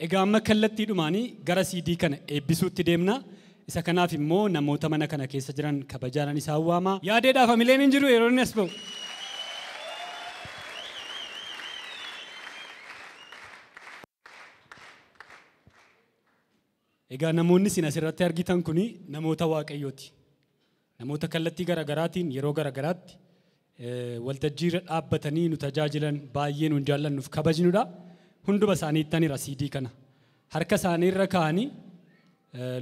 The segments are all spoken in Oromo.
Egaa amma kallattiidhumaanii gara CD kana eebbisuutti deemna. Isa kanaaf immoo namoota mana kana keessa jiran kabajaadhaan isaan waama. Yaadeedhaaf hamileen hin jiru yeroo inni as ba'u. Egaa namoonni isin asirratti argitan kuni namoota Waaqayyooti. Namoota kallattii garaagaraatiin yeroo garaagaraatti waltajjii irra dhaabbatanii nu tajaajilan baay'ee nuun jaallannuuf kabajnudha. Hunduma isaanii ittanira CD kana. Harka isaanii irra kaa'anii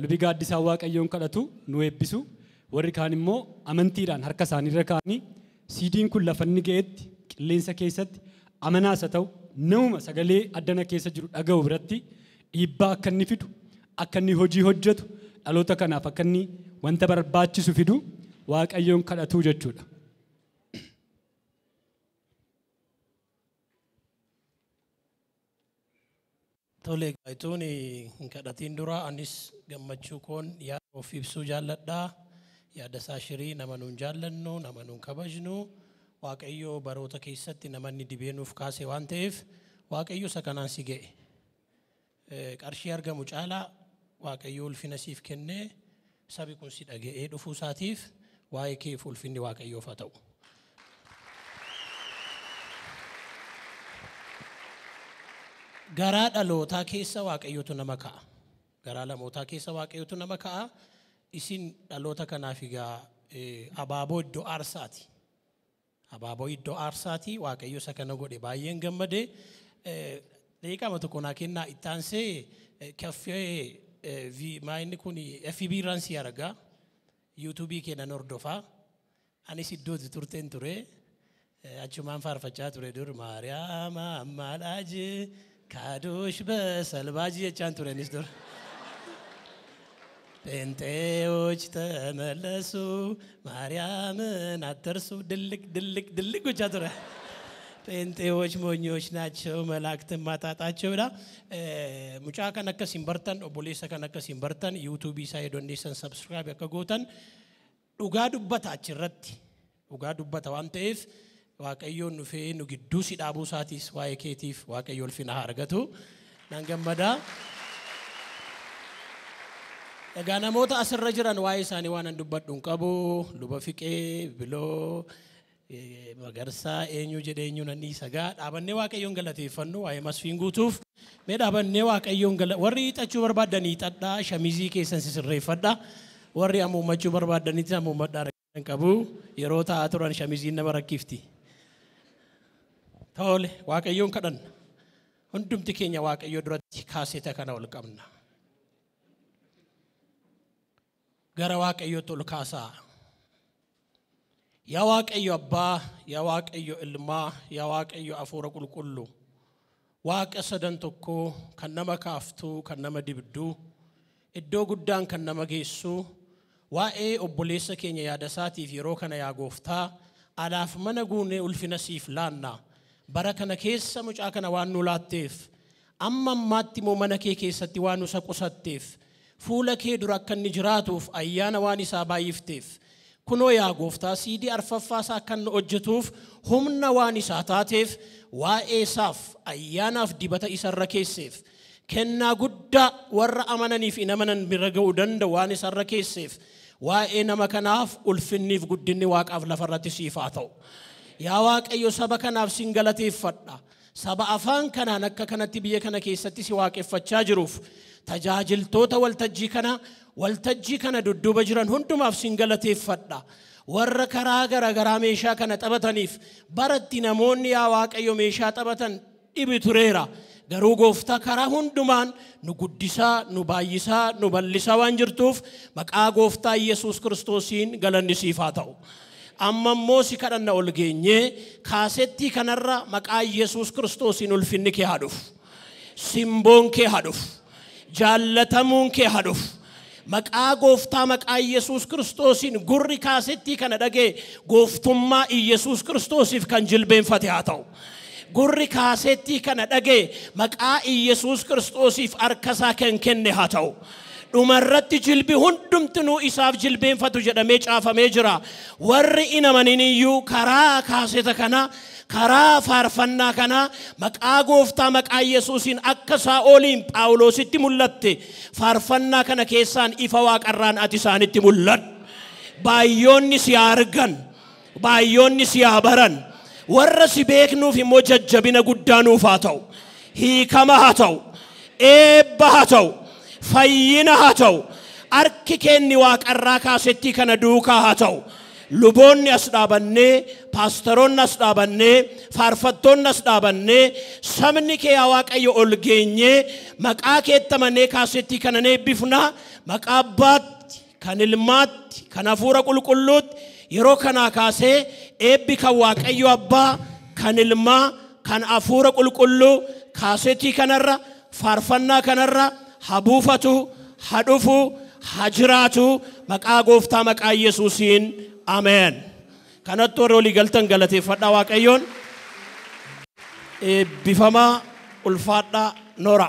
lubi Gaaddisaa Waaqayyoon kadhatu nu eebbisu. Warri kaan immoo amantiidhaan harka isaanii irra kaa'anii CD'n kun lafa inni ga'etti qilleensa keessatti amanaas haa ta'u namuma sagalee addana keessa jiru dhaga'u biratti dhiibbaa akka inni fidu, akka inni hojii hojjetu, dhaloota kanaaf akka inni wanta barbaachisu fidu Waaqayyoon kadhatu jechuudha. Tole gaayituun hin kadhatiin dura anis gammachuu koon yaada of ibsuu jaalladha. Yaada isaa shirii nama nuun jaallannu, nama nuun kabajnu, Waaqayyo baroota keessatti namanni dibee nuuf kaase waan ta'eef Waaqayyo isa kanaan si ga'e. Qarshii argamu caalaa Waaqayyo ulfina siif kennee sabi kun si dhaga'ee dhufuu isaatiif waa'ee keef ulfinni Waaqayyoof haa ta'u. Garaa dhalootaa keessa Waaqayyotu nama ka'a. Garaa lamootaa keessa Waaqayyotu nama ka'a. Isin dhaloota kanaaf egaa abaaboo iddoo aarsaati. Abaaboo iddoo aarsaati. Waaqayyo isa kana godhe baay'een gammade. Daqiiqaama tokko naa kennaa itti aansee kaffee maayinni kun FB irraan si argaa. YouTube kee nan hordofaa. Anis iddootti turteen ture. Achumaan faarfachaa ture dur Maariyaam ammaadhaaji Kadosh በሰልባጅ jechaan ture anis dur. ጴንጤዎች ተመለሱ ማርያምን አትርሱ ድልቅ ድልቅ ድልቅ gochaa ture. ጴንጤዎች ሞኞች ናቸው መላእክትን ማጣጣቸው dha. Mucaa kan akkas hin bartan, obboleessa kan akkas hin bartan, YouTube isaa hedonneessan subscribe akka gootan dhugaa dubbata achirratti. Dhugaa dubbata waan ta'eef Waaqayyoon dhufee nu gidduu si dhaabuu isaatiis waa'ee keetiif Waaqayyo ulfina haa argatu. Nan gammada. Egaa namoota asirra jiran waa'ee isaanii waan an dubbadhu hin qabu. Luba Fiqee, Biloo, Magarsaa, eenyu jedhee eenyu nan dhiisa gaa. Dhaabannee Waaqayyoon galateeffannu waa'ee Masfiin guutuuf. Mee dhaabannee Waaqayyoon warri hiixachuu barbaaddan hiixadhaa, shamizii keessan sisirreeffadhaa. Warri hamuummachuu barbaaddanitti hamuummadhaa hin qabu. Yeroo taa'aa turan shamiziin nama rakkifti. Tole Waaqayyoon kadhanna. Hundumti keenya Waaqayyo duratti kaaseta kana ol qabna. Gara Waaqayyootti ol kaasaa. Yaa Waaqayyo Abbaa, yaa Waaqayyo Ilmaa, yaa Waaqayyo Hafuura Qulqulluu. Waaqa sadan tokkoo kan nama kaaftuu, kan nama dibduu, iddoo guddaan kan nama geessu, waa'ee obboleessa keenya yaada isaatiif yeroo kana yaa Gooftaa, alaaf mana guunee ulfina siif laanna. Bara kana keessa mucaa kana waan nu laatteef, amma ammaatti immoo mana kee keessatti waan nu isa qusatteef, fuula kee dura akka inni jiraatuuf ayyaana waan isaa baay'ifteef, kunoo yaa Gooftaa CD arfaffaa isaa akka inni hojjetuuf humna waan isaa taateef, waa'ee isaaf ayyaanaaf dibata isarra keesseef, kennaa guddaa warra amananiif hin amanan bira ga'uu danda'u waan isarra keesseef, waa'ee nama kanaaf ulfinniif guddinni Waaqaaf lafarratti siif haa ta'u. Yaa Waaqayyo saba kanaaf sin galateeffadha. Saba afaan kanaan akka kanatti biyya kana keessatti si waaqeffachaa jiruuf tajaajiltoota waltajjii kana dudduuba jiran hundumaaf sin galateeffadha. Warra karaa garaagaraa meeshaa kana taphataniif baratti namoonni yaa Waaqayyo meeshaa taphatan dhibi tureera. Garuu Gooftaa karaa hundumaan nu guddisaa, nu baay'isaa, nu bal'isaa waan jirtuuf maqaa Gooftaa Yesuus Kiristoosiin galanni siif haa ta'u. Amma immoo si kadhanna ol geenyee kaasettii kanarra maqaa Yesuus Kiristoosiin ulfinni kee haa dhufu. Simboon kee haa dhufu. Jaallatamuun kee haa dhufu. Maqaa Gooftaa maqaa Yesuus Kiristoosiin gurri kaasettii kana dhagee gooftummaa Yesuus Kiristoosiif kan jilbeenfate haa ta'u. Gurri kaasettii kana dhagee maqaa Yesuus Kiristoosiif harka isaa kan kenne haa ta'u. Dhumarratti jilbi hundumtinuu isaaf jilbeenfatu jedhamee caafamee jira. Warri hin amanin iyyuu karaa kaaseta kana Karaa faarfannaa kanaa maqaa gooftaa maqaa Yesuusiin akka Saa'oliin Phaawulositti mul'atte faarfannaa kana keessaan ifa waaqarraan ati isaanitti mul'adhu. Baay'oonni si argan, baay'oonni si baran, warra si beeknuuf immoo jajjabina guddaa nuuf haa ta'u, hiikama haa ta'u, eebba haa ta'u, fayyina haa ta'u, harki keenni waaqarraa kaasettii kana duukaa haa ta'u. Luboonni as dhaabannee, paasteroonni as dhaabannee, faarfattoonni as dhaabannee, sabni kee yaa Waaqayyo ol geenyee maqaa keetti amannee kaasettii kana ni eebbifna. Maqaa Abbaatti, kan Ilmaatti, kan Hafuura Qulqulluutti yeroo kanaa kaasee eebbi kan Waaqayyo Abbaa, kan Ilmaa, kan Hafuura Qulqulluu kaasettii kanarra, faarfannaa kanarra haa buufatu, haa dhufu, haa jiraatu maqaa gooftaa maqaa Yesuusiin ameen. Kanatti warri walii galtan galateeffadhaa Waaqayyoon. Eebbifamaa, ulfaadhaa, noora.